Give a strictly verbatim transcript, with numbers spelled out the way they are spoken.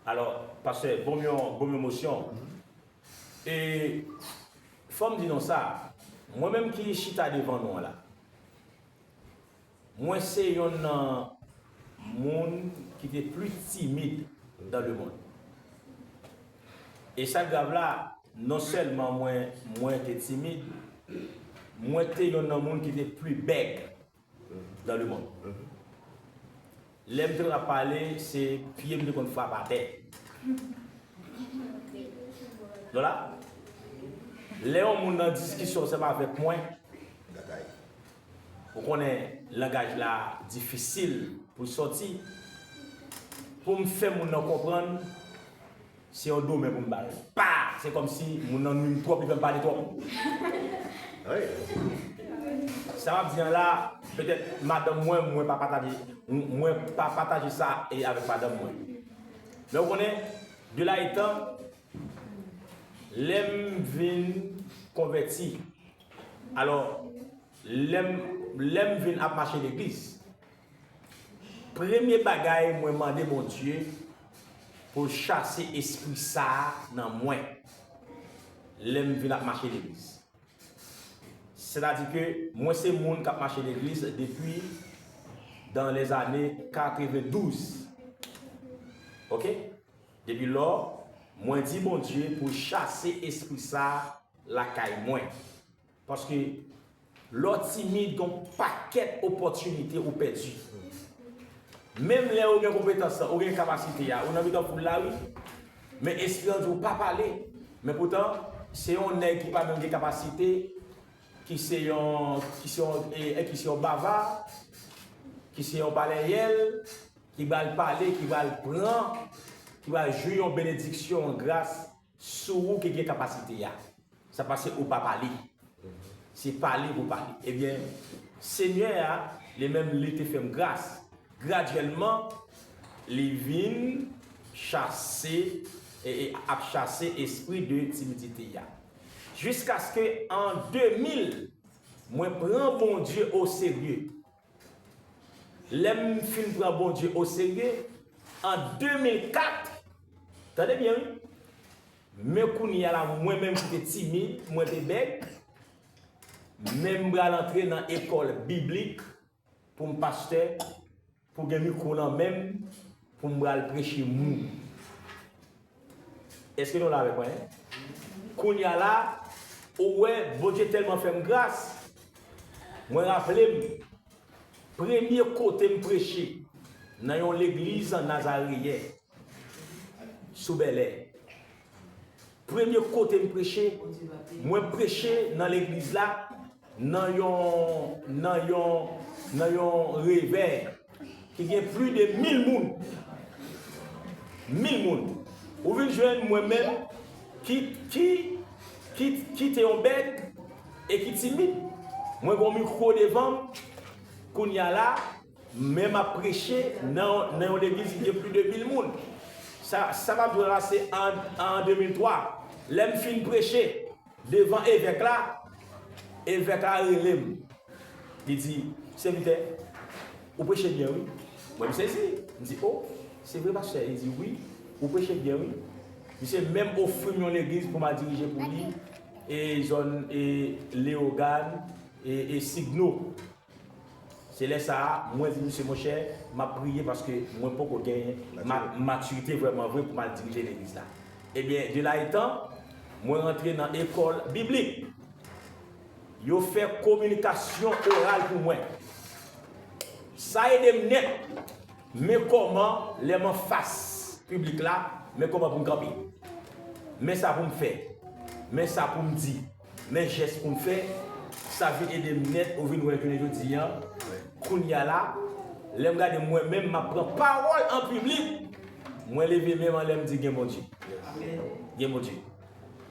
Alò, pastè, bon yon bon emosyon. E fò m di nou sa, mwen menm ki chita devan nou an la, mwen se yonn nan moun ki te pli timid dans le monde. E sa k grav la, non sèlman mwen, mwen te timid, mwen te yonn nan moun ki te pli bèg dans le monde. Lè m te konn ap pale, se pye m te konn frape atè. Nou la? Lè yon moun nan diskisyon ansanm avèk mwen, ou konnen langaj la difisil pou l sòti, pou m fè moun nan konprann, se yon domen pou m ba l. Pa! Se kòmsi moun nan nwi m twòp, li fè m pale twòp. Sa m ap di an la, petèt madanm mwen, mwen pa pataje, mwen pa pataje sa e avèk madanm mwen. Men ou konnen, de la etan, lè m vin konvèti, alò, lè m, lè m vin ap mache legliz, premye bagay mwen mande Bondye pou l chase espri sa a nan mwen lè m vin ap mache legliz. Sètadi ke mwen se moun k ap mache legliz depi dans les années quatre-vingt-douze. Oke? Depi lò, mwen di Bondye pou l chase espri sa a lakay mwen. Paske lè w timid, gen yon pakèt opòtinite ou pèdi. Menm lè ou gen konpetans lan, ou gen kapasite a, ou nan mitan foul la, wi. Men espri an di w pa pale. Men poutan, se yon nèg ki pa menm gen kapasite, ki se yon, ki se yon, e, e ki se yon bava, ki se yon palèyèl, ki pral pale, ki pral pran, ki pral jwi yon benediksyon, yon gras sou ou ki gen kapasite a. Sa pase ou pa pale. Se pale pou pale. Ebyen, Senyè a, li menm, li te fè m gras. Gradyèlman, li vin chase, e, e, ap chase espri de timidite a. Jiskaske an de mil, mwen pran Bondye oserye. Lè m fin pran Bondye oserye, an de mil kat, tande byen, wi, men kounye a la, mwen menm ki te timid, mwen te bèg, men m pral antre nan ekòl biblik pou m pastè, pou gen mikwo nan men m, pou m pral preche moun. Èske nou la avèk mwen? Kounye a la, ou wè, Bondye tèlman fè m gras, mwen raple m, premye kote m preche, nan yon legliz nazareyen, sou Bèlè. Premye kote m preche, mwen preche nan legliz la, nan yon, nan yon, nan yon revè ki gen plis de mil moun. Mil moun. Ou vin jwenn mwen menm ki, ki, ki, ki te yon bèg e ki timid. Mwen gen yon mikwo devan m. Kounye a la, men m ap preche nan, nan yon legliz ki gen plis de mil moun. Sa, sa m ap di w la, se an, an de mil twa. Lè m fin preche devan evèk la, evèk la rele m. Li di, "Sèvitè, ou preche byen, wi." Mwen, m sezi. M di, "O, se vre, pastè?" Li di, "Wi, ou preche byen, wi." Misye menm ofri m yon legliz pou m al dirije pou li, e zòn, e Leyogàn, e, e Signo. Se lè sa a, mwen di misye, "Monchè, m ap priye paske mwen poko gen ma-, matirite vrèman vre pou m al dirije legliz la." Ebyen, de la etan, mwen rantre nan ekòl biblik. Yo fè kominikasyon oral pou mwen. Sa ede m nèt. Men kòman, lè m anfas piblik la, men kòman pou m kanpe. Men sa pou m fè. Men sa pou m di. Men jès pou m fè. Sa vin ede m nèt, ou vin wè jounen jodi a. Kounye a la, lè m gade mwen menm, m ap pran pawòl an piblik, mwen leve men m anlè, m di, "Gen Bondye." Gen Bondye.